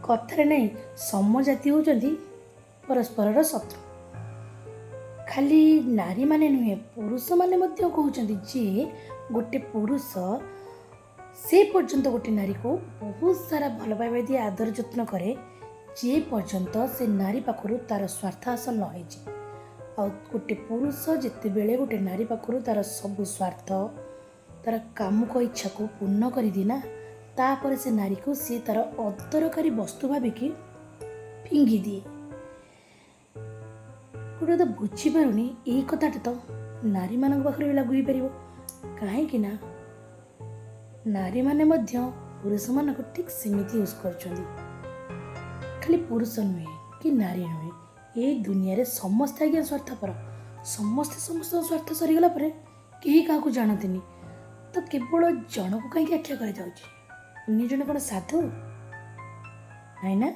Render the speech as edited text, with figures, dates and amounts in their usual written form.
କଥାରେ ନାହିଁ, ସମଜାତି ହେଉଛନ୍ତି ପରସ୍ପରର ଶତ୍ରୁ। ଖାଲି ନାରୀମାନେ ନୁହେଁ, ପୁରୁଷମାନେ ମଧ୍ୟ କହୁଛନ୍ତି ଯେ ଗୋଟେ ପୁରୁଷ ସେ ପର୍ଯ୍ୟନ୍ତ ଗୋଟେ ନାରୀକୁ ବହୁତ ସାରା ଭଲ ପାଇବା ଦିଏ, ଆଦର ଯତ୍ନ କରେ, ଯେ ପର୍ଯ୍ୟନ୍ତ ସେ ନାରୀ ପାଖରୁ ତା'ର ସ୍ୱାର୍ଥ ହାସଲ ନ ହେଇଛି। ଆଉ ଗୋଟେ ପୁରୁଷ ଯେତେବେଳେ ଗୋଟେ ନାରୀ ପାଖରୁ ତା'ର ସବୁ ସ୍ୱାର୍ଥ, ତା'ର କାମୁକ ଇଚ୍ଛାକୁ ପୂର୍ଣ୍ଣ କରିଦିଏ ନା, ତାପରେ ସେ ନାରୀକୁ ସିଏ ତା'ର ଅଦରକାରୀ ବସ୍ତୁ ଭାବିକି ଫିଙ୍ଗି ଦିଏ। ଗୋଟେ ତ ବୁଝିପାରୁନି, ଏଇ କଥାଟା ତ ନାରୀମାନଙ୍କ ପାଖରେ ବି ଲାଗୁ ହେଇପାରିବ। କାହିଁକି ନା ନାରୀମାନେ ମଧ୍ୟ ପୁରୁଷମାନଙ୍କୁ ଠିକ୍ ସେମିତି ୟୁଜ୍ କରୁଛନ୍ତି। ଖାଲି ପୁରୁଷ ନୁହେଁ କି ନାରୀ ନୁହେଁ, ଏଇ ଦୁନିଆରେ ସମସ୍ତେ ଆଜ୍ଞା ସ୍ୱାର୍ଥପର। ସମସ୍ତେ ସମସ୍ତଙ୍କ ସ୍ୱାର୍ଥ ସରିଗଲା ପରେ କେହି କାହାକୁ ଜାଣନ୍ତିନି। ତ କେବଳ ଜଣକୁ କାହିଁକି ଆଖ୍ୟା କରାଯାଉଛି? ଅନ୍ୟ ଜଣେ କ'ଣ ସାଧୁ ନାଇଁ ନା?